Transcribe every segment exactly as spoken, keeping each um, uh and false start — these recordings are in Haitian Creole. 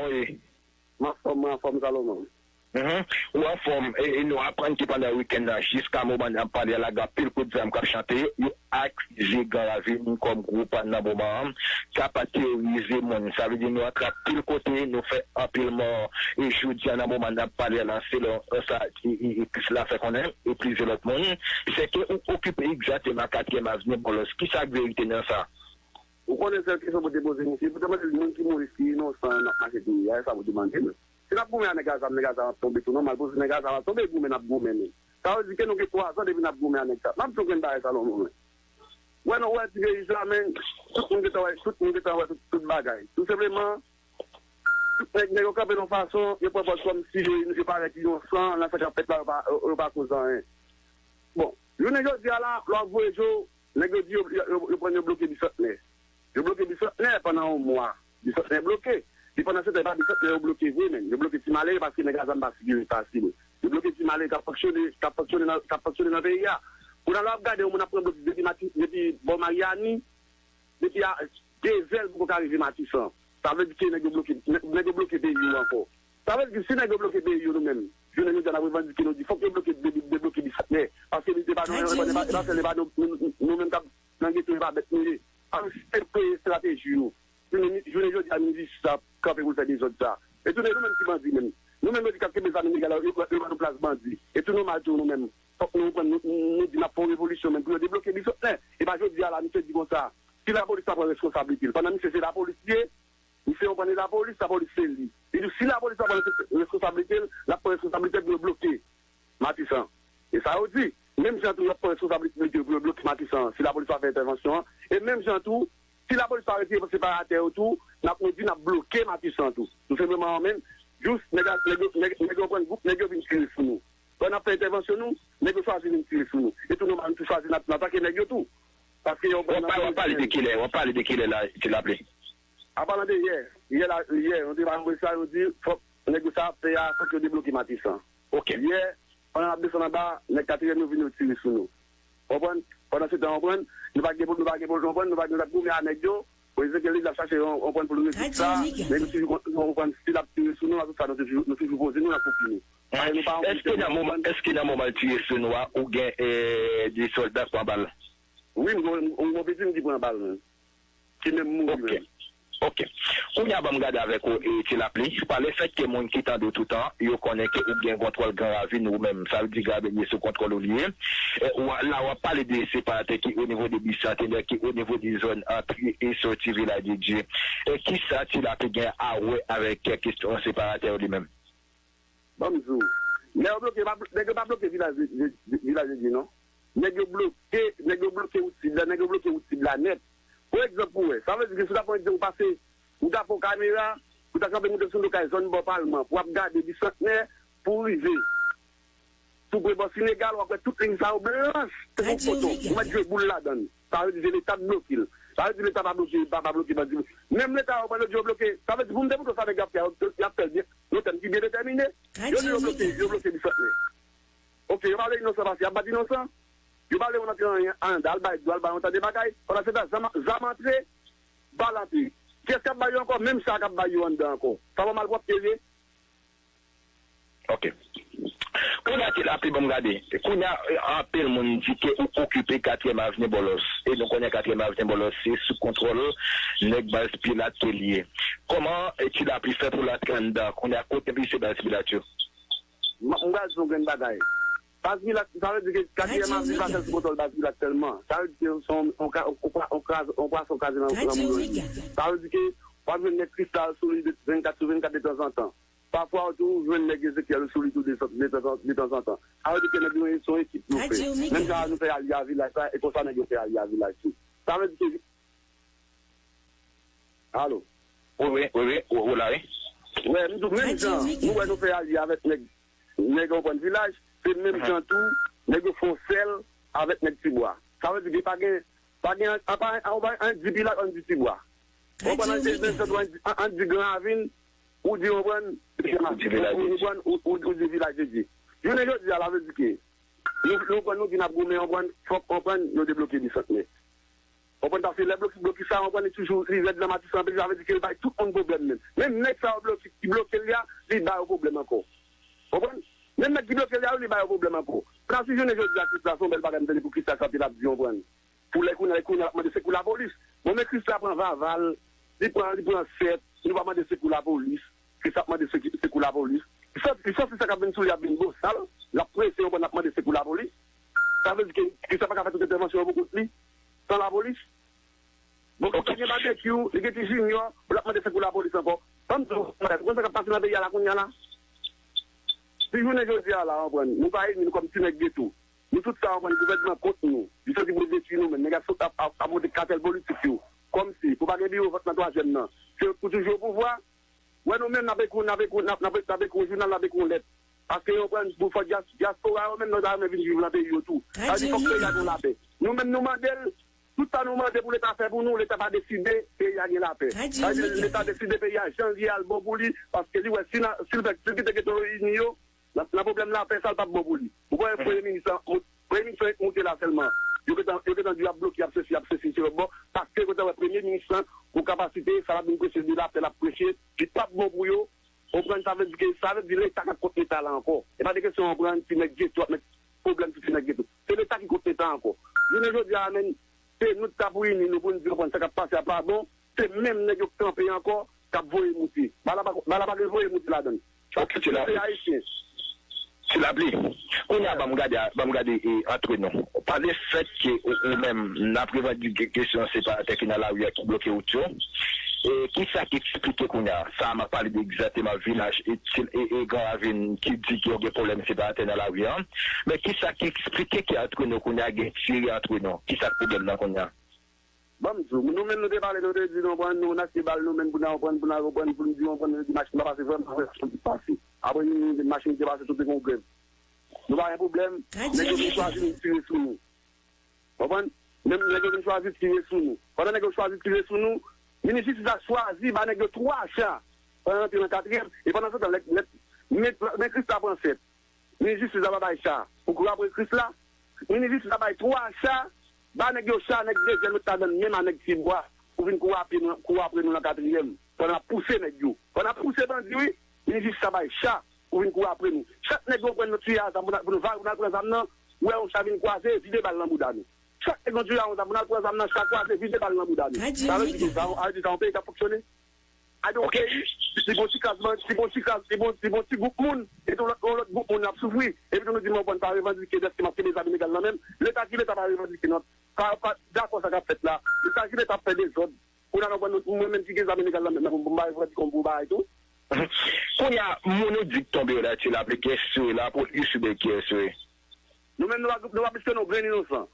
Wi. M anfòm, mwen anfòm, Salomon. Mhm. Ou anfòm, e, e nou aprann ke pandan wikenn nan, jiska moman n ap pale a la, gen anpil kout zam k ap chante, yo akize Gran Ravin kòm gwoup nan moman an, k ap teyorize moun. Sa vle di nou antre anpil kote, nou fè anpil mò, e jodi a nan moman n ap pale a la, selon, e, sa, e, e, e, Krisla fè konnen, e plizyè lòt moun, se ke ou okipe egzakteman Katriyèm Avni Bòlòs. Kisa k verite nan sa? Ou konnen sèl kesyon pou te poze misye, pou te mande l moun ki mouri, ki inosan, n ap mache touye a, e sa pou te mande l. Si n ap goumen a nèg a zam, nèg a zam ap tonbe tou nòmal, pou nèg a zam ap tonbe, goumen n ap goumen menm. Sa vle di ke nou gen twa zan depi n ap goumen a nèg sa. M ap di w grenn bagay sa non mwen. Wè nou wè ti peyi sa, men tout moun gentan wè, tout moun gentan wè tout, tout bagay. Tou senpleman, tout nèg, nèg yo kanpe nan fason, yo pran pòz kòmsi yo, yo parèt inosan nan sa k ap fèt la, yo pa, yo, yo pa koz anyen. Bon, jounen jodi a la, lè w ap voye je w, nèg yo di yo, yo, yo, yo pran yo bloke Bisantnè. Yo bloke Bisantnè pandan yon mwa. Bisantnè bloke. Epi pandan se tan, e pa Bisantnè yo bloke vre, men. Yo bloke Ti Malere paske nèg a zam pa sikile fasil. Yo bloke Ti Malere k ap fonksyone, k ap fonksyone nan, k ap fonksyone nan peyi a. Kounye a, lè w ap gade, yon moun ap pran blòk depi Mati, depi bò Maryani, depi a Dezèl poko ka rive Matisan. Sa vle di ke nèg yo bloke, nèg, nèg yo bloke peyi yo ankò. Sa vle di ke si nèg yo bloke peyi yo, nou menm, jounen jodi a, n ap revandike, nou di fòk yo bloke, de-, debloke Bisantnè. Paske li se pa nou, e pa, e pa sèl, e pa nou, nou, nou, nou menm k ap nan geto, e pa bèt nou ye. Ann se kreye estrateji yo. Jounen, jounen jodi a, nou di sa kanpe pou l fè dezòd sa. E tou nou menm ki bandi menm. Nou menm yo di k ap kenbe zam ilegal la, yo, yo ba nou plas bandi. E tou nòmal tou nou menm. Fòk nou konprann, nou, nou, nou di n ap fè yon revolisyon menm pou yo debloke Bisantnè. E pa jodi a la, misye di konsa, si lapolis pa pran reskonsablite l. Pandan misye se lapolis li ye, misye konprann e lapolis, lapolis se li. Li di si lapolis pa pran reskonsablite l, l ap pran reskonsablite l pou yo bloke Matisan. E sa yo di. Menm jan tou, y ap pran reskonsablite yo pou yo bloke Matisan si lapolis pa fè entèvansyon an. E menm jan tou, si lapolis pa retire separatè yo tou, n ap, nou di n ap bloke Matisan tou. Tou senpleman, men, jis nèg a, nèg yo, nèg, nèg yo pran gwoup, nèg yo vin tire sou nou. Pandan n ap fè entèvansyon nou, nèg yo chwazi vin tire sou nou. E tou nòmal, nou tou chwazi n ap, n atake nèg yo tou. Paske yo pran, w ap pale de kilè, w ap pale de kilè la, Ti Lapli? An palan de yè, yè la, yè, nou te ba nou sa, yo di, fòk nèg yo sa ap fè a, fòk yo debloke Matisan. Ok. Yè, pandan n ap desann anba, nèg katriyèm yo vin yo tire sou nou. Konprann? Pandan se tan, konprann, nou pa gen pou, nou pa gen pou, konprann, nou pa gen, nou t ap goumen a nèg yo, pou Ezekiel li t ap chache yon, konprann, pou l rezoud sa, men nou toujou konprann, si l ap tire sou nou, nan tout sa, nou toujou, nou toujou poze nou, n ap pou fini. Èske nan moman, èske nan moman l tire sou nou a, ou gen, eh, de sòlda pran bal? Wi, m gen, m gen yon pitit m ki pran bal, men. Ki menm mouri menm. Ok. Kounye a, ban m gade avèk ou, e, Ti Lapli. Pa lefètke moun ki tande w toutan, yo konnen ke ou gen kontwòl Gran Ravin ou menm. Sa vle di Graben ye sou kontwòl ou li ye. E, w a, la, w ap pale de separatè ki o nivo de Bisantenè, ki o nivo de zòn antre e sòti Vilaj de Dye. E kisa Ti Lapli gen a wè avèk kesyon separatè yo li menm? Ban m di w, lè yo bloke, pa, nèg yo pa bloke Vilaj de, de, de, Vilaj de Dye, non. Nèg yo bloke, nèg yo bloke wout sid la, nèg yo bloke wout sid la nèt. Pou egzanp, pou wè, sa vle di ke si w ta pran egzanp, ou pase, ou ta pran kamera, ou ta kanpe moute sou do kay zòn bò Palman, pou w ap gade Bisantnè, pou w rive tou pre bò Senegal, w ap wè tout liy sa yo blanch, tankou koton. Ou mèt jwe boul ladan l. Sa vle di se Leta k bloke l. Sa vle di Leta pa bloke, pa, pa bloke bandi. Menm Leta yo pran yo di yo bloke. Sa vle di pou m te montre w sa nèg yo ap fè a, y ap fè l byen, yon tèm ki byen detèmine. Yo di yo bloke, yo bloke Bisantnè. Ok, yo pa vle inosan pase, y ap bat inosan. Yo pa vle moun antre anyen anndan, al bay dlo, al bay yon tas de bagay. Pandan se tan, zam, zam antre, bal antre. Kiyès k ap bay yo ankò? Menm sa k ap bay yo anndan ankò. Sa pa malpwòpte vre? Ok. Kounye a, Ti Lapli, ban m gade. Kounye a, anpil moun di ke ou okipe Katriyèm Avni Bòlòs. E nou konnen Katriyèm Avni Bòlòs, se sou kontwòl nèg baz Pilat ke li ye. Kòman, e, Ti Lapli fè pou l antre anndan? Kounye a, kote misye baz Pilat yo? M, m pral di w yon grenn bagay. Baz Pilat, sa vle di ke Katriyèm Avni pa sèl sou kontwòl baz Pilat sèlman. Sa vle di ke se yon, yon, yon, yon, yon pwason kraze nan, nan moun yo. Sa vle di ke w ap jwenn nèg Kristal sou li de vennkat sou vennkat detanzantan. Pafwa, ou tou jwenn nèg Ezekyèl sou li tou de, de, de, detanzantan. Sa vle di ke nèg yo se yon ekip nou fè. Menm jan nou fè alye a Vilaj la, e konsa nèg yo fè alye a Vilaj tou. Sa vle di ke, alo? Wi, wi, wi, wi, ou, ou la, wi. Wè, m di w, menm jan nou wè nou fè alye avèk nèg, nèg Anprann Vilaj, se menm jan tou, nèg yo fè yon sèl avèk nèg Tibwa. Sa vle di ke pa gen, pa gen, an, pa, an, pa, an di Pilat, an di Tibwa. Ou konprann, an di, an, an di Gran Ravin, ou di, ou konprann, ou di Vilaj de Dye. Ou, ou, ou di Vilaj de Dye. Jounen jodi a, sa vle di ke nou, nou konn, nou di n ap goumen, ou konprann, fòk, ou konprann, yo debloke Bisantnè. Konprann? Paske lè blokis, blokis sa, konprann, li toujou, li rèd nan Matisan anpil, sa vle di ke li bay tout moun pwoblèm menm. Menm nèg sa yo bloke, ki bloke l la, li ba yo pwoblèm ankò. Konprann? Menm nèg ki bloke l la, li ba yo pwoblèm ankò. Pandan si jounen jodi a, Krisla, se yon bèl bagay m tande pou Krisla kanpe l ap di, konprann. Pou lè kounye a, lè kounye a, l ap mande sekou lapolis. Bon, men Krisla pran vava l, li pran, li pran sèt, nou pa mande sekou lapolis. Krisla ap mande sekou, sekou lapolis. Li santi, li santi sa k ap vin sou li ap vin bosal, l ap prese, konprann, l ap mande sekou lapolis. Sa vle di ke Krisla pa ka fè tout entèvansyon yo pou kont li, san lapolis. Bon, ok, li gen Babekyou, li gen ti Junior, pou l ap mande sekou lapolis ankò. Ban m di w, frè, ou konn sa k ap pase nan peyi a la kounye a la? Si jounen jodi a la, konprann, nou pa enmi, nou kòm ti nèg geto. Nou tout sa, konprann, gouvènman kont nou. Li santi pou l detwi nou menm. Nèg ap, ap, ap, ap monte katèl politik yo. Kòmsi, pou pa gen biwo vòt nan twazyèm nan. Se pou toujou o pouvwa. Wè nou menm, n ap ekri, n ap ekri, n ap, n ap, n ap ekri yon jounal, n ap ekri yon lèt. Paske yo pran pou fò dyas-, dyaspora yo menm, nou ta renmen vin viv nan peyi yo tou. Sa vle di fòk peyi a gen lapè. Nou menm, nou mande l, tout sa nou mande pou Leta fè pou nou, Leta pa deside, peyi a gen lapè. Sa vle di Leta deside peyi a jan l ye a l bon pou li, paske li wè si, si l fè, si l kite geto yo ini yo, nan, nan pwoblèm lapè sa, l p ap bon pou li. Ou pa wè premye minis lan, premye minis lan moute la sèlman. Yo gentan, yo gentan di y ap bloke, y ap sesi, y ap sesi, se lòt bò. Paske yo gentan wè premye minis lan, pou kapasite, sa l ap vin preche de lapè, l ap preche, li p ap bon pou yo. Konprann sa vle di ke, sa vle di Leta k ap kont Leta la ankò. E pa de kesyon konprann ti nèg geto ap met pwoblèm sou ti nèg geto. Se Leta ki kont Leta ankò. Jounen jodi a, menm, se nou t ap reyini nou pou n di konprann sa k ap pase a pa bon. Se menm nèg yo k kanpe ankò, k ap voye moute. Bagay la pa, bagay la pa gen voye moute ladan l. Sa k kite la. Se Ayisyen. Ti Lapli, kounye a ban m gade, ban m gade e, antre nou. Pa lefètke ou, ou menm, n ap revandike kesyon separatè ki nan lari a ki bloke wout yo. E kisa ki eksplike kounye a, sa m ap pale de egzakteman vilaj e, e, e Gran Ravin ki di ke yo gen pwoblèm separatè nan lari a. Men kisa ki eksplike ke antre nou kounye a gen tire antre nou? Kisa k pwoblèm nan kounye a? Ban m di w, nou menm nou te pale, nou te di nou pran, nou, n achte bal nou menm pou n al pran, pou n al pran, pou n di nou pran, nou di machin pa pase, vrèman, vrèman, machin te pase. Apre nou, nou di machin te pase, tout te gon grèv. Nou pa gen pwoblèm, nèg yo vin chwazi vin tire sou nou. Konprann? Menm nèg yo vin chwazi tire sou nou. Pandan nèg yo chwazi tire sou nou, minis jistis la chwazi ba nèg yo twa cha. Pandan antre nan katriyèm, e pandan se tan, lè, lè, men, men Krisla pran sèt. Minis jistis la pa bay cha pou kouri apre Krisla. Minis jistis la bay twa cha, ba nèg yo cha, nèg dezyèm yo t ladan l, menm a nèg Tibwa, pou vin kouri apre nou, kouri apre nou nan katriyèm. Pandan n ap pouse nèg yo. Pandan n ap pouse bandi, wi, minis jistis la bay cha pou vin kouri apre nou. Chak nèg yo pran nou tiye a zam pou n al, pou nou va, pou n al pran zam nan, ou wè yon cha vin kwaze, vide bal nan bouda nou. Chak nèg yo tiye a yon zam pou n al pran zam nan, cha kwaze, vide bal nan bouda nou. Sa vle di ki sa, sa vle di sa yon peyi k ap fonksyone? A de yon peyi, li bon ti klas, li bon ti klas, li bon, li bon ti gwoup moun, epi yon lòt, yon lòt gwoup moun ap soufri. Epi tou nou di mwen konn pa revandike dèske m ap kenbe zam ilegal nan men m. Leta ki Leta pa revandike non. Pa, pa dakò sa k ap fèt la. Leta ki Leta ap fè dezòd. Kounye a nou konn nou, mwen menm ki gen zam ilegal nan men m nan pou m pa revandike yon gwo bagay tou. Kounye a, moun ou di k tonbe yo la, Ti Lapli, kiyès yo ye, lapolis oubyen kiyès yo ye? Nou menm nou pa, nou pa plis ke yon grenn inosan.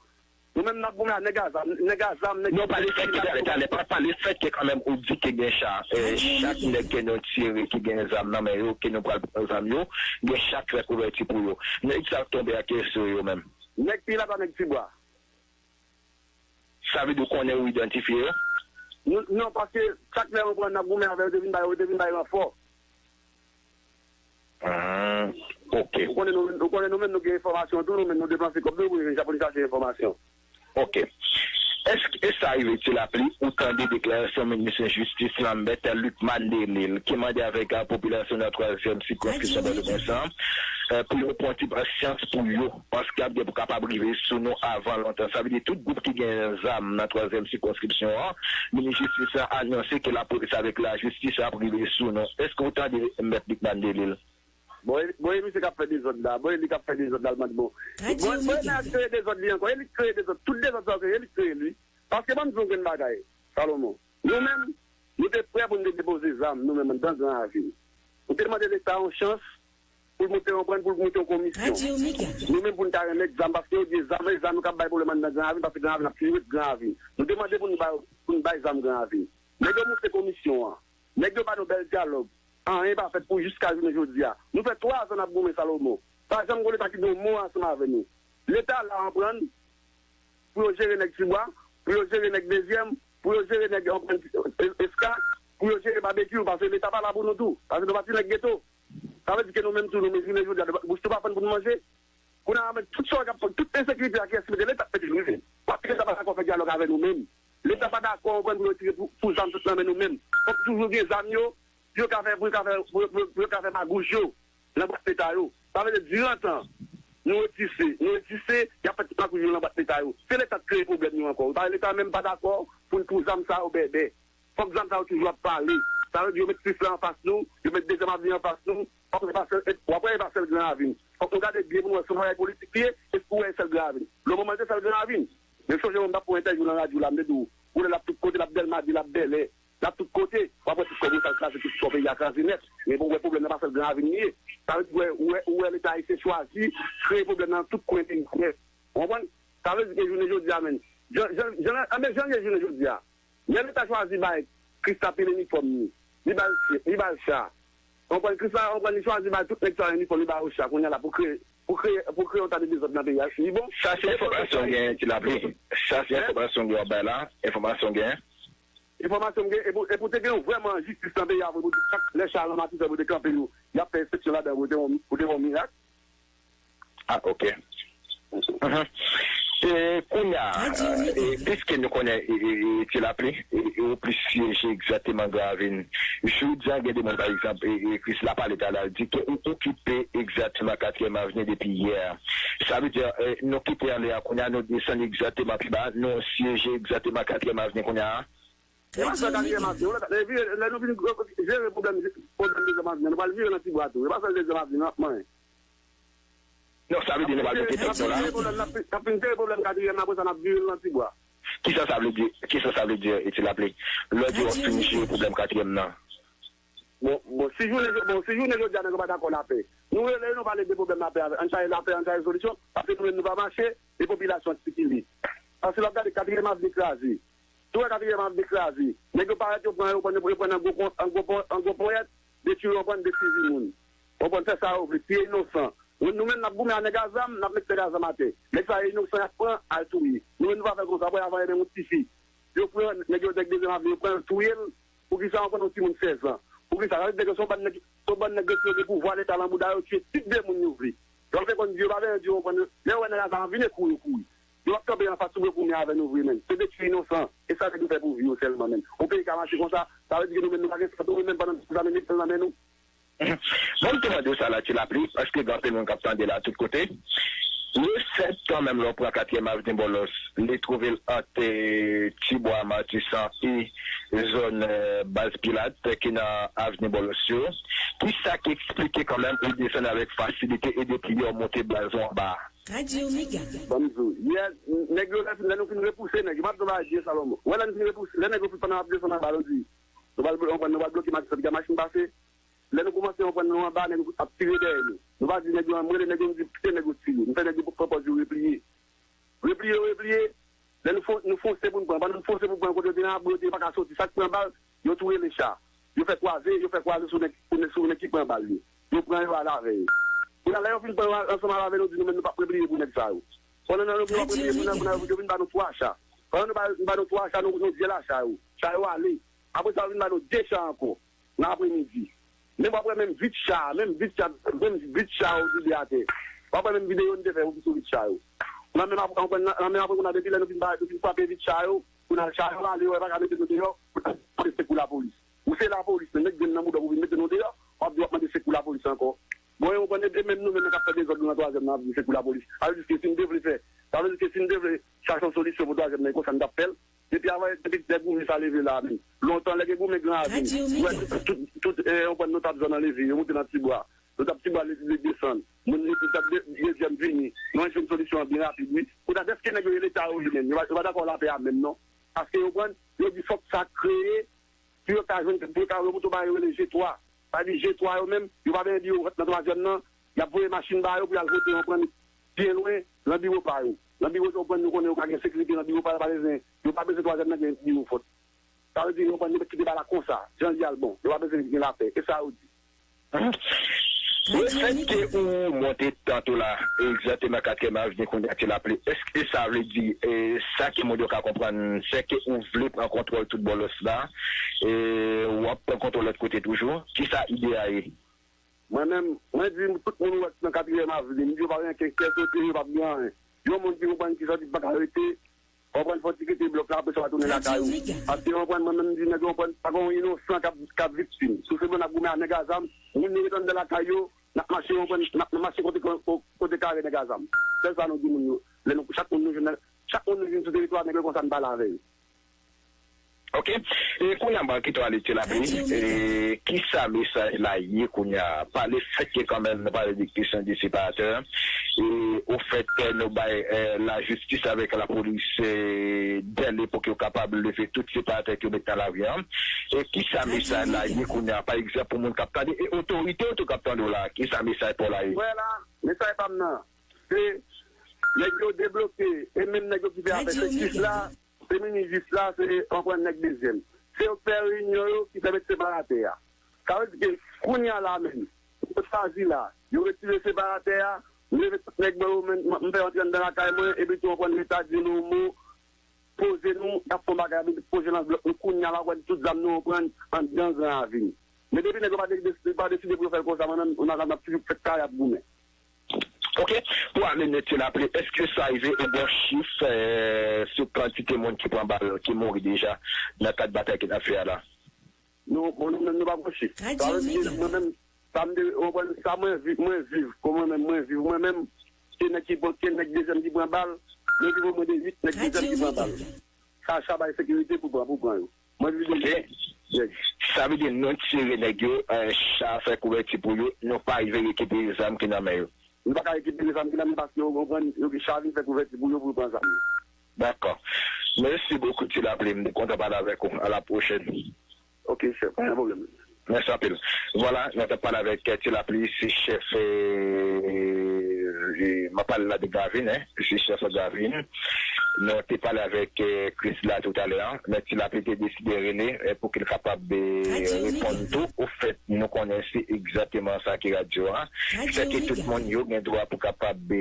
Nou menm n ap goumen ak nèg a zam, nèg a zam, nèg. Non, pale fèt ke talè, talè, pa pale fèt ke kanmenm ou di ke gen cha, e, chak nèg ke nou tire ki gen zam nan men yo, ke nou pral pran zam yo, gen cha k fè kouvèti pou yo. Nèg sa k tonbe a kiyès yo ye yo menm? Nèg Pilat ak nèg Tibwa. Sa vle di ou konnen ou idantifye yo? Non, non, paske chak lè nou pran n ap goumen avè yo, te vin ba yo, te vin ba yo ranfò. Ah, ok. Ou konnen nou, ou konnen nou menm nou gen enfòmasyon tou, nou menm nou depanse kòb nou pou nou vin pou nou chache enfòmasyon. Ok. Èske, èske sa rive Ti Lapli, ou tande deklarasyon minis jistis lan, Mèt Lucmane Delille, ki mande avèk a popilasyon nan twazyèm sikonskripsyon Pòtoprens lan, eh, pou yo pran ti pasyans pou yo, paske ap gen pou kapab rive sou nou avan lontan. Sa vle di tout gwoup ki gen zam nan twazyèm sikonskripsyon an, minis jistis lan anonse ke lapolis avèk lajistis ap rive sou nou. Èske ou tande Mèt Lucmane Delille? Bon, e, bon, e misye k ap fè dezòd la. Bon, e li k ap fè dezòd la, l mande bon. Bon, bon, e li k kreye dezòd li ankò. E li k kreye dezòd. Tout dezòd sa yo kreye, e li k kreye l, wi. Paske ban m di w yon grenn bagay, Salomon. Nou menm, nou te prè pou nou te depoze zam, nou menm, anndan Gran Ravin. Nou te mande Leta yon chans pou l monte yon prann, pou l monte yon komisyon. Nou menm, pou n ta remèt zam, paske yo di zam, e zam yo k ap bay pwoblèm anndan Gran Ravin, paske Gran Ravin ap fini ret Gran Ravin. Nou te mande pou n bay, pou n bay zam Gran Ravin. Nèg yo monte komisyon an. Nèg yo ba nou bèl dyalòg. Anyen pa fèt pou jiska jounen jodi a. Nou fè twa zan n ap goumen, Salomon. Pa janm gon Leta ki di yon mo ansanm avè nou. Leta la an prann pou yo jere nèg Tibwa, pou yo jere nèg Dezyèm, pou yo jere nèg an prann Eska, pou yo jere Babekyou, paske Leta pa la pou nou tou. Paske nou pa ti nèg geto. Sa vle di ke nou menm tou, nou menm jounen jodi a, bouch tou pa fann pou nou manje. Kounye a, men tout sa k ap, tout ensekirite a, kiyès ki mete l? Leta k mete l, wi. Paske Leta pa dakò fè dyalòg avè nou menm. Leta pa dakò, ou konprann, pou yo tire pou, pou zam sot nan men nou menm. Fòk toujou gen zam yo, pou yo ka fè, pou yo ka fè, pou yo, pou yo, pou yo ka fè magouj yo nan bwat Leta yo. Sa vle di, dirantan, nou egziste, nou egziste, y ap fè tout magouj yo nan bwat Leta yo. Se Leta k kreye pwoblèm yo ankò. Pale Leta menm pa dakò pou n pou zam sa yo bèbè. Fòk zam sa yo toujou ap pale. Sa vle di yo met Krisla anfas nou, yo met dezyèm avni anfas nou, w ap wè e pa sèl, w ap wè e pa sèl Gran Ravin. Fòk nou gade byen pou nou wè si yon bagay politik li ye, epi w wè e sèl Gran Ravin. Lè w moman se sèl Gran Ravin. Men sonje mwen, m t ap fè yon entèvyou nan radyo la, m te di w, koulè l ap tout kote, l ap Dèlma de, l ap Bèlè, l ap tout kote. W ap wè tout kòb yo sal kraze, tout kò peyi a kraze nèt. Men pou w wè pwoblèm nan pa sèl Gran Ravin li ye. Sa vle di w wè, w wè, w wè Leta ayisyen chwazi kreye pwoblèm nan tout kwen peyi a nèt. Ou konprann? Sa vle di ke jounen jodi a menm, jan, jan, jan, anben, jan l ye jounen jodi a, lè Leta chwazi bay Krisla pil inifòm li, li ba l, li ba l cha. Ou konprann? Krisla, ou konprann, li chwazi bay tout nèg sa yo inifòm, li ba yo cha. Kounye a la, pou kreye, pou kreye, pou kreye yon ta de dezòd nan peyi a, li bon? Sa se enfòmasyon w genyen, Ti Lapli. Sa se enfòmasyon w ap bay la. Enfòmasyon w genyen. Enfòmasyon m gen, e pou, e pou te gen yon vrèman jistis nan peyi a vre, pou di chak lè cha lan Matisan pou te kanpe yo, y ap fè enspeksyon ladan pou te yon, pou te yon mirak. Ah, ok. Mhm. E kounye a, e, piske nou konnen, e, e, e, Ti Lapli, e, e, ou plis siyeje egzakteman Gran Ravin. Jodi a, gen de moun, pa egzanp, e, e, Krisla pale talè, l di ke ou okipe egzakteman Katriyèm Avni depi yè. Sa vle di, e, nou kite anlè a, kounye a, nou desann egzakteman pi ba, nou siyeje egzakteman Katriyèm Avni kounye a. E pa sèl Katriyèm Avni, lè, lè nou vin jere pwoblèm, pwoblèm dezyèm avni, nou pral vire nan Tibwa tou. E pa sèl dezyèm avni n ap manyen. Non, sa vle di nou pral kite tèt nou la. N ap fin jere pwoblèm, n ap fin jere pwoblèm katriyèm nan, apre sa n ap vire nan Tibwa. Kisa sa vle di? Kisa sa vle di, Ti Lapli? Lè w di w ap fin jere pwoblèm katriyèm nan. Bon, bon, si jounen, bon, si jounen jodi a nèg yo pa dakò lapè, nou rele yo, nou pale de pwoblèm lapè avè, ann chache lapè, ann chache solisyon, paske nou menm nou pa mache, e popilasyon an ki li. Paske lè w ap gade katriyèm avni kraze, Tou wè katriyèm avni kraze. Nèg yo parèt, yo pran, yo pran, yo pran nan gwo pon, an gwo pon, an gwo ponyèt, detwi, yo pran, detwi vi moun. Yo pran fè sa yo vle, tiye inosan. Nou, nou menm n ap goumen a nèg a zam, n ap met nèg a zam atè. Nèg sa yo inosan, y ap pran, al touye. Nou menm nou pa fè konsa, apre avan e menm yon tifi. Yo pran, nèg yo nèg dezyèm avni, yo pran, yo touye l. Poukisa yo pran yon timoun sèz an? Poukisa? Sa vle di ke se yon bann nèg, se yon bann nèg yo tire pouvwa Leta lan bouda yo, tiye tout de moun yo vle. Yo fè konn di yo pa bezwen di yo konn, lè yo wè nèg a zam ap vini, kouri, yo kouri. Yo ap kanpe anfas ou pou yo goumen avè nou vre menm. Se detwi inosan. E sa nèg yo fè pou vi yo sèlman menm. Yon peyi ka mache konsa, sa vle di ke nou menm nou pa gen sant, nou menm pandan nou zam metel nan men nou. Bon, m te mande w sa la, Ti Lapli, paske gen anpil moun k ap tande la tout kote. Lefèt kanmenm lè w pran katriyèm avni Bòlòs, li twouve l ant, eh, Tibwa, Matisan e zòn, eh, Baz Pilat ki nan avni Bòlòs yo. Kisa ki eksplike kanmenm ou desann avèk fasilite e depi yè w monte blaze w anba? Radio Mega. Ban m di w, yè, nèg yo, lè, lè nou fin repouse nèg yo, m ap di w bagay byen, Salomon. Wè, lè nou fin repouse, lè nèg yo fin pandan ap desann anba, nou di, nou pral, nou pral, nou pral bloke Matisan, piga machin pase. Lè nou kòmanse, nou pran nou anba, nèg yo ap tire dèyè nou. Nou pa di nèg yo, m rele nèg yo, m di, kite nèg yo tire. M fè nèg yo pran pòz yo repliye. Repliye, yo repliye. Lè nou fon-, nou fonse pou n pran. Pandan nou fonse pou n pran, kote yo te nan abri, yo te pa ka soti. Sa k pran bal, yo tou rele cha. Yo fè kwaze, yo fè kwaze sou nèg, sou nèg, sou nèg ki pran bal yo. Yo pran yo ale avè yo. Kounye a, lè yo fin pran yo ansanm avè nou, di nou menm nou p ap repliye pou nèg sa yo. Pandan nou, nou p ap repliye pou nèg, pou nèg yo vin ba nou twa cha. Pandan nou ba, ba nou twa cha, nou, nou dyèl a cha yo. Cha yo ale. Apre sa, yo vin ba nou de cha ankò nan apremidi. Men w ap wè menm vit cha, menm vit cha, menm vit cha yo vide atè. W ap wè menm videyo n te fè pou sou vit cha yo. Nan menm ap-, nan, nan menm apre kounye a, depi lè nou fin ba, nou fin frape vit cha yo, kounye a cha yo ale, yo pa ka mete nou deyò, pou n mande sekou lapolis. Ou se lapolis, men met grenn nan bouda w pou vin mete nou deyò, w ap di w ap mande sekou lapolis ankò. Bon, e w konn, e menm nou menm k ap fè dezòd nou nan twazyèm nan ap di sekou lapolis. Sa vle di ke si n te vle fè, sa vle di ke si n te vle chache yon solisyon pou twazyèm nan, e konsa n t ap fè l. Depi avan, depi lè goumen sa leve la menm. Lontan, lè gen goumen Gran Ravin, ou wè tout, tout, tout, eh, ou konn notab zòn nan leve, yo monte nan Tibwa. Notab Tibwa li, li desann. Moun li, notab de, dezyèm vini. Nou jwenn solisyon an byen rapid, wi. Kounye a, dèske nèg yo ye Leta yo ye menm. Yo pa, yo pa dakò lapè a menm, non. Paske yo konn, yo di fòk sa kreye, pou yo ka jwenn, pou yo ka remonte yon bagay yo rele G twa. Sa vle di G twa yo menm, yo pa bezwen biwo vòt nan twazyèm nan, y ap voye machin ba yo pou y al vote, yo pran byen lwen, nan biwo pa yo. Nan biwo yo pran, nou konnen yo ka gen sekirite nan biwo pa yo, pa bezwen, yo pa bezwen twazyèm nan gen biwo vòt. Sa vle di yo pran, yo kite bagay la konsa, jan l ye a l bon, yo pa bezwen gen lapè, e sa yo di. Lefètke ou monte tant ou la, egzakteman katriyèm avni kounye a, Ti Lapli, èske sa vle di, e, sa ke moun yo ka konprann, sèke ou vle pran kontwòl tout Bòlòs la, e, w ap pran kontwòl lòt kote toujou? Kisa ide a ye? Mwen menm, mwen di tout moun ou wè ki nan katriyèm avni, m di yo pa gen ankenn kè sote, yo p ap gen anyen. Yon moun ki konprann ki sòti pa ka rete, Ou konprann, fò ti kite blòk la, apre sa w a tounen lakay ou. Paske ou konprann, mwen menm m di nèg yo, ou konprann, pa gen yon inosan k ap, k ap viktim. Si w se bon n ap goumen ak nèg a zam, moun yo ret anndan lakay yo, n ap mache, ou konprann, n ap mache kote, kote kare nèg a zam. Sèl sa nou di moun yo. Lè nou, chak moun nou jwenn, chak moun nou jwenn sou teritwa, nèg yo konsa n pale avè yo. Ok. E kounye a m pral kite w ale Ti Lapli. E kisa mesaj la ye kounye a? Pa lefètke kanmenm nou pale de kesyon de separatè, e ofèt nou bay lajistis avèk lapolis dèle pou ke yo kapab leve tout separatè ke yo met nan lari an. E kisa mesaj la ye kounye a? Pa egzanp, pou moun k ap tande, e otorite yo tou k ap tande w la, kisa mesaj pa w la ye? Wè la, mesaj pa m nan, se nèg yo debloke, e menm nèg yo ki fè afè se jis la. Se minis jis la, se anprann nèg dezyèm. Se yo k fè reyinyon yo ki fè met separatè a. Sa vle di ke kounye a la menm, yo chwazi la, yo retire separatè a, m leve tout nèg mwen yo, m fè yo antre anndan lakay mwen, epi tou anprann Leta di nou yon mo, poze nou, y ap fè yon bagay, epi poze lanvlòp nou, kounye a la w ap wè tout zam nou anprann anndan Gran Ravin. Men depi nèg yo pa deside, pa deside pou yo fè l konsa, mwen menm, n ap toujou fè kare ap goumen. Ok, pou ale nèt Ti Lapli, èske sa rive ou gen chif sou kantite moun ki pran bal, ki mouri deja nan kad batay ke n ap fè a la? Non, bon, nou menm nou pa gen chif. Sa vle di ke mwen menm, sa m te, ou konprann, sa mwen viv, mwen viv, kon mwen menm mwen viv, mwen menm, se nèg ki pran, se nèg dezyèm ki pran bal, mwen viv omwen de uit nèg dezyèm ki pran bal. Sa, sa bay sekirite pou pran, pou pran yo. Mwen viv de uit nèg. Sa vle di nou tire nèg yo, cha fè kouvèti pou yo, nou pa rive rekipere zam ki nan men yo. Nou pa ka rekipere zam ki nan men paske yo pran, yo gen cha vin fè kouvèti pou yo, pou yo pran zam yo. Dakò. Mèsi bokou Ti Lapli, m te kontan pale avèk ou. A la pwochèn. Ok chèf, pa gen pwoblèm. Mèsi anpil. Vwala, nou t ap pale avèk Ti Lapli, se chèf, m ap pale la de Gravin, en, se chèf Gravin. Nou te pale avèk Krisla toutalè a, men Ti Lapli te deside rele pou ke l kapab reponn tou. Ofèt, nou konnen se egzakteman sa ki radyo a. Sèke tout moun yo gen dwa pou kapab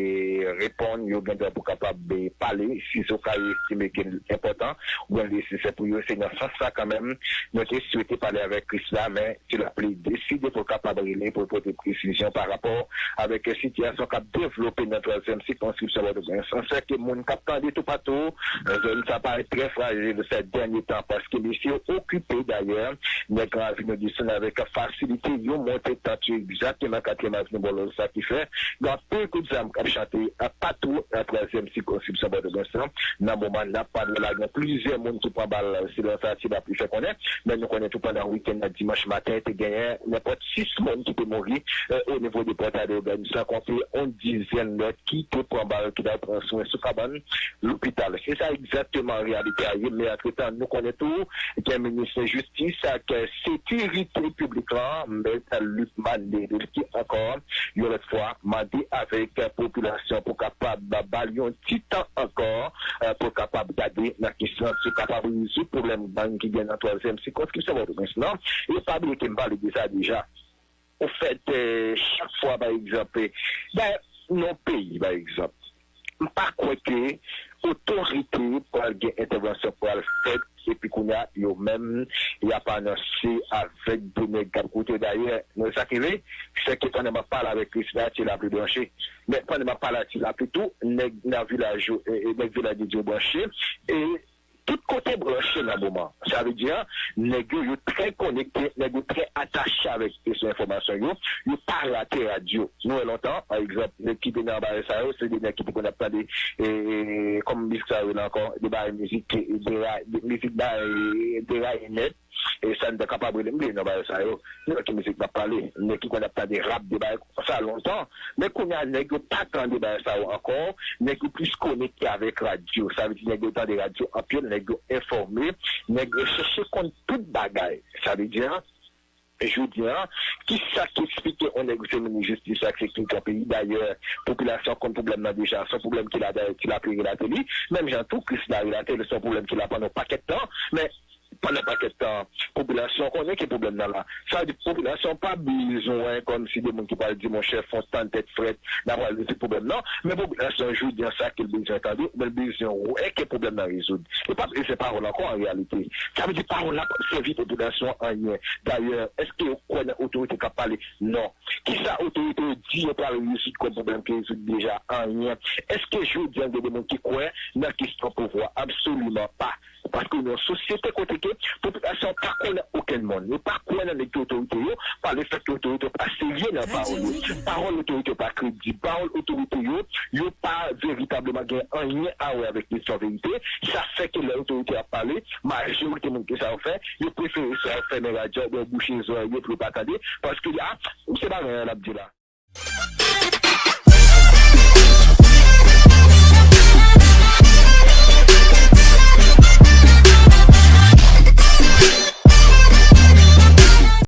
reponn, yo gen dwa pou kapab pale, sizoka yo estime ke l enpòtan oubyen l nesesè pou yo. Se nan sans sa kanmenm, nou te swete pale avèk Krisla, men Ti Lapli deside pou l kapab rele pou l pote presizyon pa rapò avèk sitiyasyon k ap devlope nan twazyèm sikonskripsyon Pòtoprens. Sèke moun k ap tande toupatou, zòn sa parèt trè frajil sè dènye tan, paske mesye yo okipe dayè, nèg Gran Ravin yo desann avèk fasilite, yo monte tant yo egzakteman Katriyèm Avni bò lòt, sa ki fè gen anpil kout zam k ap chante patou nan twazyèm sikonskripsyon Pòtoprens lan. Nan moman n ap pale la, gen plizyè moun ki pran bal, selon sa Ti Lapli fè konnen, men nou konnen tou pandan wikenn nan dimanch maten, te genyen nenpòt sis moun ki te mouri o nivo de Pòtay de Logàn, san konte yon dizèn lòt ki te pran bal, ki t al pran swen sou kabann lopital. Se sa egzakteman reyalite a ye, men antretan, nou konnen tou gen minis jistis ak sekirite piblik lan, mèt Luc Mande, ki ankò yon lòt fwa mande avèk popilasyon pou kapab ba l yon ti tan ankò, pou kapab gade nan kesyon si yo kapab rezoud pwoblèm gang ki gen nan twazyèm sikonskripsyon Pòtoprens lan, e pa bliye ke m pale de sa deja. Ofèt, chak fwa, pa egzanp, nan yon peyi, pa egzanp, m pa kwè ke otorite pral gen entèvansyon k pral fèt, epi kounye a, yo menm, y ap anonse avèk de nèg k ap koute yo. Dayè, nou wè sa k rive, sèke pandan m ap pale avèk Krisla, Ti Lapli branche. Men pandan m ap pale a Ti Lapli tou, nèg nan vilaj yo, nèg Vilaj de Dye yo branche. E tout kote branche nan moman. Sa vle di, nèg yo, yo trè konekte, nèg yo trè atache avèk kesyon enfòmasyon yo, yo pa rate radyo. Nou wè lontan, pa egzanp, nèg ki te nan bagay sa yo, se de nèg ki te konn ap tande, e, kòman mizik sa yo rele ankò, de bagay mizik, de, de, mizik bagay, de raye nèt, e sa n ta kapab rele, m bliye non bagay sa yo, se nan ki mizik m ap pale, nèg ki konn ap tande rap, de bagay konsa lontan, men kounye a nèg yo pa tande bagay sa yo ankò, nèg yo plis konekte avèk radyo, sa vle di nèg yo tande radyo anpil, nèg yo enfòme, nèg yo chèche konn tout bagay, sa vle di, jodi a, kisa k eksplike yon nèg se minis jistis ak sekirite yon peyi? Dayè, popilasyon konn pwoblèm nan deja, se yon pwoblèm ki la, dayè, Ti Lapli relate li, menm jan tou Krisla relate li, se yon pwoblèm ki la pandan yon pakèt tan, men Pandan pakèt tan, popilasyon konnen ki pwoblèm nan la. Sa vle di, popilasyon pa bezwen kòmsi de moun ki pral di, monchè, fon tann tèt frèt, n a pral rezoud pwoblèm nan. Men popilasyon jodi an sa ke l bezwen tande, men l bezwen wè ke pwoblèm nan rezoud. Yo pa bezwen pawòl ankò an reyalite. Sa vle di pawòl la p ap sèvi popilasyon an anyen. Dayè, èske yo kwè nan otorite k ap pale? Non. Kisa otorite yo di yo pral rezoud kòm pwoblèm ki rezoud deja? Anyen. Èske jodi an gen de moun ki kwè nan kesyon pouvwa? Absoliman pa. Paske nou yon sosyete kote ke popilasyon pa kwè nan okenn moun. Yo pa kwè nan nèg ki otorite yo, pa lefèt ke otorite yo pa serye nan pawòl yo. Pawòl otorite yo pa kredib. Pawòl otorite yo, yo pa veritableman gen anyen a wè avèk kesyon verite. Sa fè ke lè otorite ap pale, majorite moun ki sa yo fè, yo prefere swa yo fèmen radyo oubyen yo bouche zòrèy yo pou yo pa tande. Paske a, ou se bagay an l ap di la.